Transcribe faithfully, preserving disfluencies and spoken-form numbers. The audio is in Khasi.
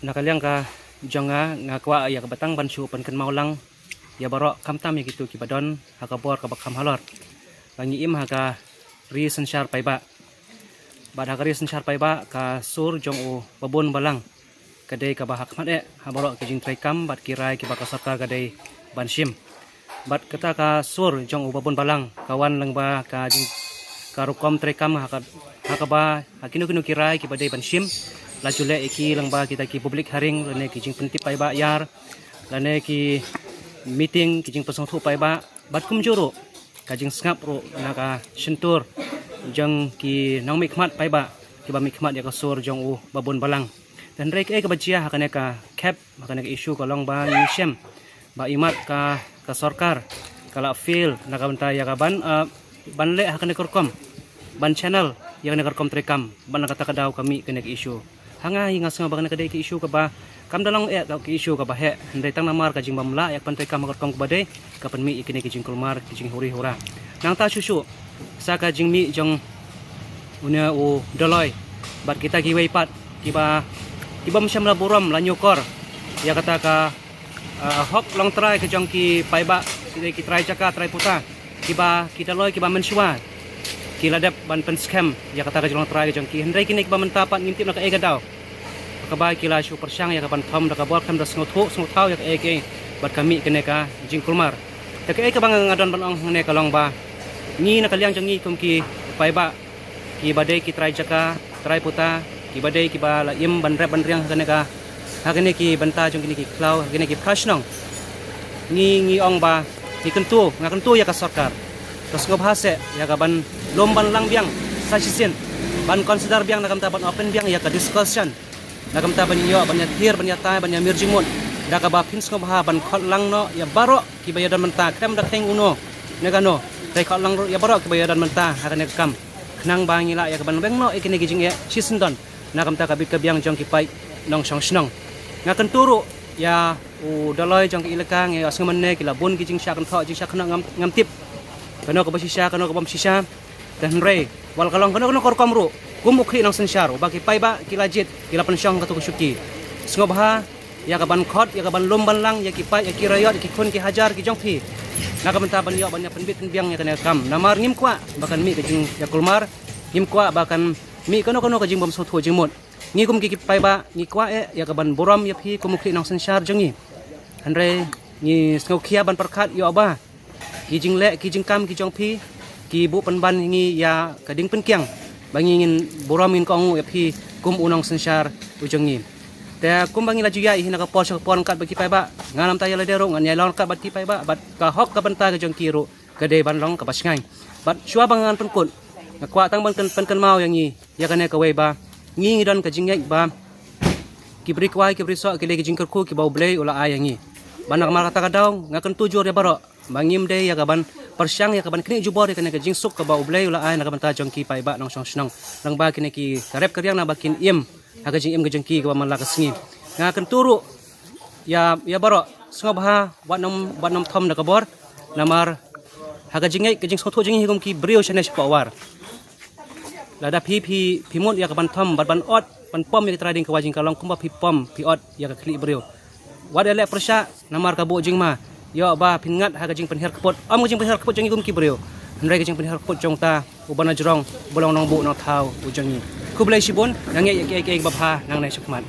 Na ka liang ka jong nga, nga kwah ïa ka batang ban shu pynkynmaw lang ïa baroh, khamtam ïa kito kiba don ha ka bor kaba kham halor. Ba ngi im ha ka ri synshar paidbah. Bad ha ka ri synshar paidbah, ka sur jong u babun balang ka dei kaba ha khmat eh ha baroh ki jingtreikam bad ki rai kiba ka sorkar ka dei ban shim. Bad kata ka sur jong u babun balang ka wan lyngba ka jing, ka rukom treikam ha ka, ha kaba ha kino kino ki rai kiba dei ban shim, la ju leh ïa ki lyngba kita ki public hearing lane ki jingpyntip paidbah ïar, lane ki meeting, ki jingpynsngewthuh paidbah. Bad kumjuh ruh ka jingsngap ruh na ka shyntur jong ki nongmihkhmat paidbah kiba mihkhmat ïa ka sur jong u babun balang. Te hynrei kaei kaba jia ha kane ka khep, ha kane ka issue ka long ba ngi shem ba imat ka, ka sorkar ka la fail na ka bynta ïa ka ban, eh, ban leh ha kane ka rukom, ban channel ïa kane ka rukom treikam, bad na kata ka daw ka mih kane ka issue. Ha nga hi nga sngew ba kane ka dei ka issue kaba kam da long eh ka issue kaba heh, hynrei tang namar ka jingbym lah ïa ka ban treikam ha ka rukom kaba dei, ka pynmih ïa kine ki jingkulmar, ki jinghuri hura. Nangta shuh shuh sa ka jingmih jong une u Dolloi bad kita kiwei pat kiba, kibym shym la burom la ñiewkor ïa kata ka, ah, hok longtrai ka jong ki paidbah, ki, ki trai jaka, trai puta, kiba, ki Dolloi kiba mynshuwa ki la dep ban pynskhem ïa kata ka jinglongtrai ka jong ki. Hynrei kine kiba mynta pat ngim tip na kaei ka daw kaba ki la shu pyrshang ïa ka ban thom da ka bor, khlem da sngewthuh sngewthaw ïa kaei kaei, bad ka mih kane ka jingkulmar. Te kaei kaba nga, nga don ban ong hangne ka long ba ngi na ka liang jong ngi kum ki paidbah kiba dei ki trai jaka, trai puta, kiba dei kiba la im ban rep ban riang ha kane ka, ha kine ki bynta jong kine ki khlaw, ha kine ki phra shnong, ngi, ngi ong ba ngi kyntu, nga kyntu ïa ka sorkar, ka sngewbha seh ïa ka ban lum ban lang biang sa shisien, ban consider biang na ka bynta ban open biang ïa ka discussion, na ka bynta ban ïoh ban ïathir, ban ïatai, ban ïamir jingmut da kaba phin sngewbha ban khot lang noh ïa baroh kiba ïadon bynta, khlem da kheiñ uno ne kano. Te khot lang ruh ïa baroh kiba ïadon bynta ha kane ka kam, khnang ba ngi lah ïa ka ban weng noh ïa kine ki jingeh shisyndon na ka bynta ka bit ka biang jong ki paid nongshong shnong. Nga kyntu ruh ïa u Dolloi jong ka elaka, nga ïohsngew mynne ki la bun ki jingshah kynthoh, jingshah kynnoh, ngam, ngam tip kano kaba shisha, kano kabym shisha. Te hynrei wat la ka long kano kano ka rukom ruh, kum u khlieh nongsynshar uba ki paidbah ki la jied, ki la pynshong katto ka shuki, sngewbha ïa ka ban khot, ïa ka ban lum ban lang ïa ki paid, ïa ki raiot, ïa ki khun ki hajar ki jong phi, na ka bynta ban ïoh ban ïa pynbit pynbiang ïa kane ka kam. Namar ngim kwah ba kan mih ka jingïakulmar, ngim kwah ba kan mih kano kano ka jingbym sngewthuh jingmut. Ngi kum ki, ki paidbah ngi kwah eh ïa ka ban burom ïa phi kum u khlieh nongsynshar jong ngi. Hynrei ngi sngewkhia ban pyrkhat ïoh ba ki jingleh ki jingkam ki jong phi ki buh pynban ngi ïa ka ding pynkiang ba ngi ngin burom, ngin kohnguh ïa phi kum u nongsynshar u jong ngi. Te kumba ngi la ju ïaid hi na ka por sha ka por ryngkat bad ki paidbah, ngan ym ta ïa lade ruh, ngan ïalong ryngkat bad ki paidbah, bad ka hok ka bynta ka jong ki ruh ka dei ban long kaba shngaiñ. Bad shuwa ba ngan pynkut, nga kwah tang ban kyn-, pynkynmaw ïa ngi ïa kane kawei ba ngi, ngi don ka jingngeit ba ki briew kwai, ki briew soh ki dei ki jingkyrkhu kiba U Blei u la ai ïa ngi. Bad namar kata ka daw nga kyntu jur ïa baroh ba ngim dei ïa ka ban pyrshang ïa ka ban knieh jubor ïa kane ka jingsuk kaba U Blei u la ai na ka bynta jong ki paidbah nongshong shnong, lyngba kine ki, ka rep ka riang, naba kin im ha ka jingim ka jong ki kaba man la ka sngi. Nga kyntu ruh ïa, ïa baroh, sngewbha wat nym, wat nym thom da ka bor. Namar ha ka jingngeit, ka jingsngewthuh jong ngi hi kum ki briew shane shapoh war, lada phi, phi, phi mut ïa ka ban thom bad ban ot, ban pom ïa ka trai ding ka wai jingkhlong kumba phi pom phi ot ïa ka khlieh briew, wat ïa leh pyrshah, namar ka buh jingma. Ïoh ba phin ngat ha ka jingpynhiar kput, ym ka jingpynhiar kput jong ngi kum ki briew, hynrei ka jingpynhiar kput jong uta uba na jrong, uba long nongbuh nongthaw u jong ngi. Khublei shibun, nga ngeit ïa kiei kiei kiba bha nangne shakhmat.